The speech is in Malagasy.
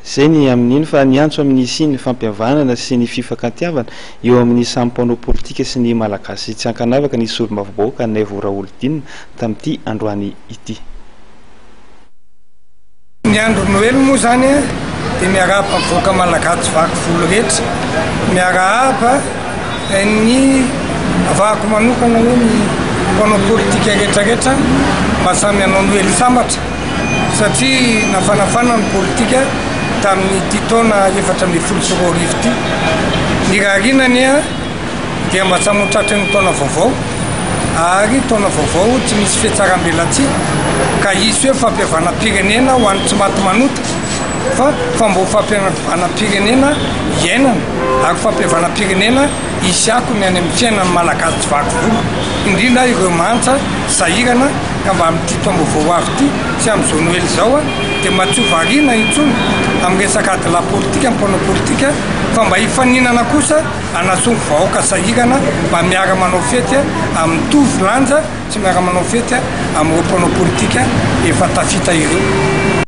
Izay ny amin'iny fa niantso amin'ny hisian'ny fampihavanana sy ny fifankantiavana eo amin'ny samy mpanao politika sy ny Malagasy tsy ankanavaka ny solombavambahoaka Naivo Raholdina tamin'ity androany ity. Ny andro Noely moa izany dia miarahaba ny vahoaka Malagasy vaky volo rehetra, miarahaba ny avahako manokana hoe ny mpanao politika rehetra rehetra mba samy hanao Noely sambatra satria nafanafana ny politika tamin'ity taona 2014 ity. Ny irariana anie dia mba samy ho tratry ny taona vaovao ary taona vaovao tsy misy fihatsarambelatsihy ka hisy hoe fampihavanam-pirenena ho an'ny tsy maty manota fa fa mba ho fampihavanam-pirenena iainana ary fampihavanam-pirenena hisy akony any amin'ny fiainan'ny Malagasy tsy vaky volo, indrindra ireo mahantra sahirana ka mba amin'ity taom-baovao ho avy ity sy amin'izao Noely izao dia mba tsy ho variana intsony amin'ny resaka adilahy politika ny mpanao politika fa mba hifaninana kosa Hanasongo vahoaka sahirana mba miara manao fety amin'ny mitovy lanja tsy miara manao fety amin'ireo mpanao politika efa tafita ireo.